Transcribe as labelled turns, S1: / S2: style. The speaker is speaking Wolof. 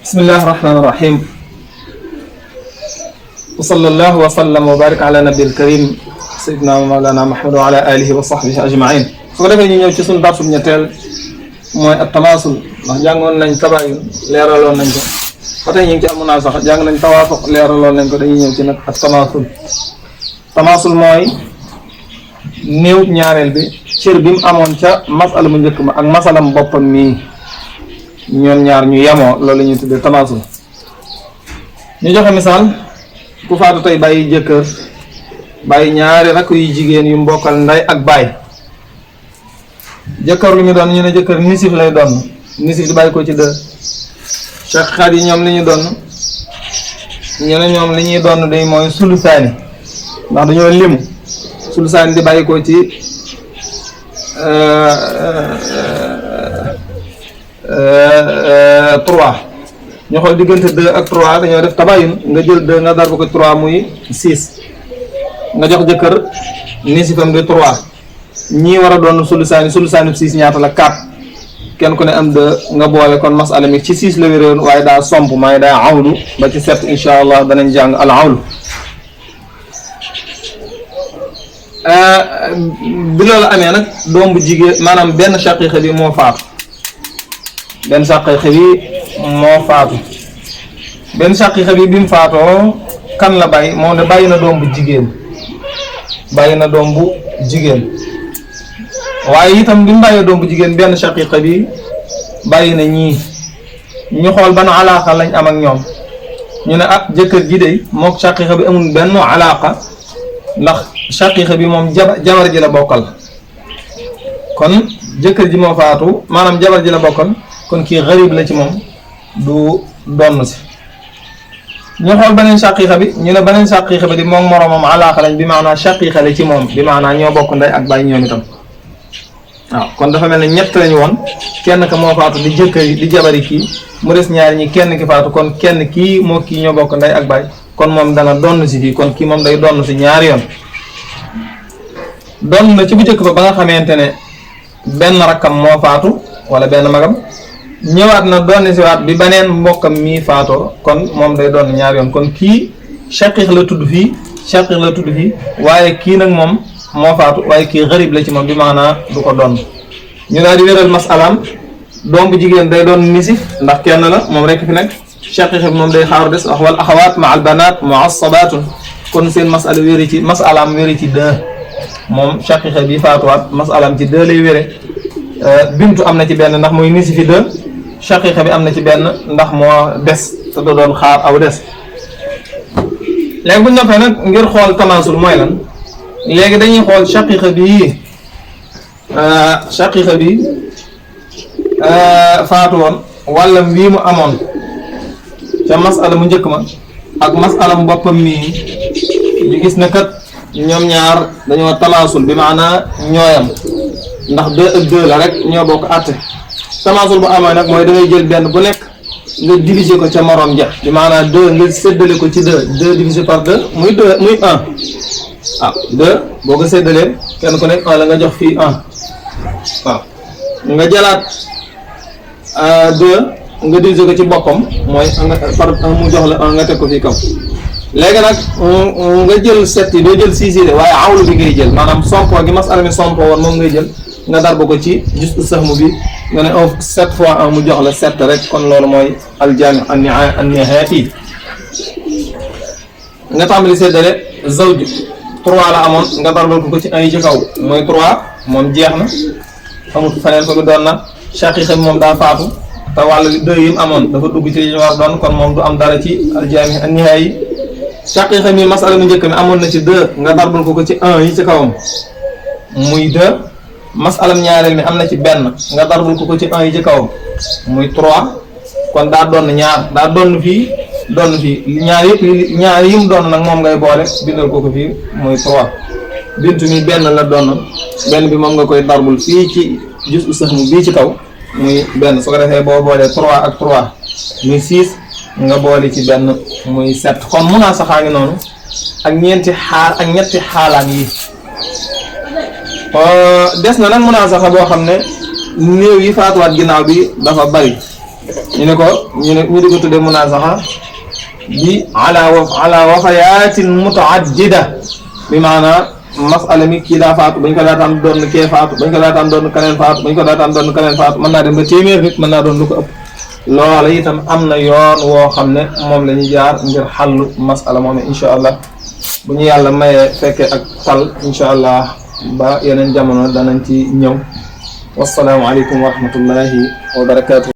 S1: bismillahi rahmaani rahim wa sallallahu wa sallam wa barik ala nabil karim sayyidina wa mawlana Muhammad wa ala alihi wa sahbihi ajmain. su ko defee ñu ñëw ci suñu darsu ñetteel mooy at tamaasul ndax jàngoon nañ tabaayun leeraloon nañ ko ba tey ñu ngi ci almunaasaxa jàng nañ tawaafuq leeraloon nañ ko dañuy ñëw ci nag at tamaasul mooy néew ñaareel bi cër bi mu amoon ca masala mu njëkk ma ak masalam boppam mii ñoom ñaar ñu yemoo loolu la ñuy tuddee tamaasul. ñu joxe misaal ku faatu tey bàyyi jëkkër bàyyi ñaari rakk yu jigéen yu mbokkal ndey ak baay. jëkkër lu ñu doon ñu ne jëkkër nisif lay doon nisif di bàyyi ko ci dë cheikh xaat yi ñoom li ñu doon ñu ne ñoom li ñuy doon day mooy sulusaani ndax dañoo limu sulusaani di bàyyi ko ci trois ñu xool diggante 2 ak 3 dañoo def tabayun nga jël 2 nga dar ko 3 muy 6 nga jox jëkkër nisifam di 3 ñii war a doon sulusaani 6 ñaata la 4 kenn ku ne am 2 nga boole kon masala mi ci 6 la wéroon waaye daa somp maay daa awlu ba ci 7 insha allah danañ jàng al awlu. bi loolu amee nag doom bu jigéen maanaam benn shaqiiqa bi moo faatu benn shaqiiqa bi mu faatoo kan la bàyyi moom de bàyyi na doom bu jigéen waaye itam bi mu bàyyee doom bu jigéen benn shaqiiqa bi bàyyi na ñii ñu xool ban alaaqa lañ am ak ñoom ñu ne ah jëkkër ji de mook shaqiiqa bi amul benn alaaqa ndax shaqiiqa bi moom jabar ji la bokkal kon jëkkër ji moo faatu maanaam jabar ji la bokkal kon kii gharib la ci moom du donn si. ñu xool beneen shaqiiqa bi ñu ne beneen shaqiiqa bi di moom moroomam alaaqa lañ bi maanaa shaqiiqa la ci moom bi maanaa ñoo bokk ndey ak baay ñoom itam waaw kon dafa mel ne ñett lañu woon kenn ka moo faatu di jëkkër yi di jabari kii mu des ñaari ñi kenn ki faatu kon kenn kii moo kii ñoo bokk ndey ak baay kon moom dana donn si fii kon kii moom day donn si ñaari yoon. donn na ci bu njëkk ba nga xamante ne benn rakkam moo faatu wala benn magam ñëwaat na doon si waat bi beneen mbokkam mii faatoo kon moom day doon ñaari yoon kon kii shaqiiq la tudd fii waaye kii nag moom moo faatu waaye kii gharib la ci moom bi maanaa du ko doon. ñu daal di wéral masalaam doom bu jigéen day doon nisif ndax kenn la moom rek fi nekk shaqiiq bi moom day xaaru des wax wal axawaat ma al banaat muassabaatun kon seen masalaam wéri ci 2 moom shaqiiqa bi faatuwaat masalaam ci 2 lay wére bintu am na ci benn ndax mooy nisifi 2 shaqiiqa bi am na ci benn ndax moo des te da doon xaar aw des. léegi bu ñu noppee nag ngir xool tamaasul mooy lan léegi dañuy xool shaqiiqa bi faatu woon wala wii mu amoon ca masala mu njëkk ma ak masala mu boppam mii ñu gis ne kat ñoom ñaar dañoo tamaasul bi maanaa ñooyam ndax 2 ak 2 la rek ñoo bokk àtte. tamaasul bu amee nag mooy da ngay jël benn bu nekk nga diviser ko ca morom ja bi maanaa 2 nga séddale ko ci 2 divisé par 2 muy 1 ah 2 boo ko séddalee kenn ku nekk 1 la nga jox fii 1 waaw nga jëlaat 2 nga diviser ko ci boppam mooy par 1 mu jox la 1 nga teg ko fii kaw. léegi nag nga jël 7 yi doo jël 6 yi de waaye awlu bi ngay jël maanaam sompo gi masala mi sompo woon moom ngay jël nga darba ko ci justu sahmu bi nga ne 7 fois 1 mu jox la 7 rek kon loolu mooy aljaami an-nihaai. nga tàmbali seddale zawj 3 la amoon nga darbal ko ci 1 yi ci kaw mooy 3 moom jeex na amul feneen ko doon na shaqiiqa bi moom daa faatu te wàll 2 yi mu amoon dafa dugg ci li ñu war doon kon moom du am dara ci aljaami an-nihaai. shaqiiqa mi masala mu njëkk mi amoon na ci 2 nga darbal ko ci 1 yi ci kawam muy 2 masalam ñaareel mi am na ci benn nga darbal ko ci 1 yi ci kawam muy 3 kon daa doon fii ñaar yi mu doon nag moom ngay boole bindal ko fii muy 3 bintu mi benn la doon benn bi moom nga koy darbul fii ci juzu sahmu bii ci kaw muy benn su ko defee boo boolee 3 ak 3 muy 6 nga boole ci benn muy 7 kon munaasaxa ngi noonu ak ñetti xaalaan yi. des na nag munaasaxa boo xam ne néew yi faatuwaat ginnaaw bi dafa bari ñu di ko tuddee munaasaxa bi ala wafayatin mutaaddida bi maanaam masala mi kii daa faatu bañ ko daataan doon kee faatu bañ ko daataan doon keneen faatu bañ ko daataan doon keneen faatu mën naa dem ba téeméer nit mën naa doon lu ko ëpp loola itam am na yoon woo xam ne moom la ñuy jaar ngir xàllu masala moom incha allah bu ñu yàlla mayee fekke ak tal incha allah ba yeneen jamono danañ ci ñëw wassalaamu aleykum wa rahmatullahi wa barakaatu.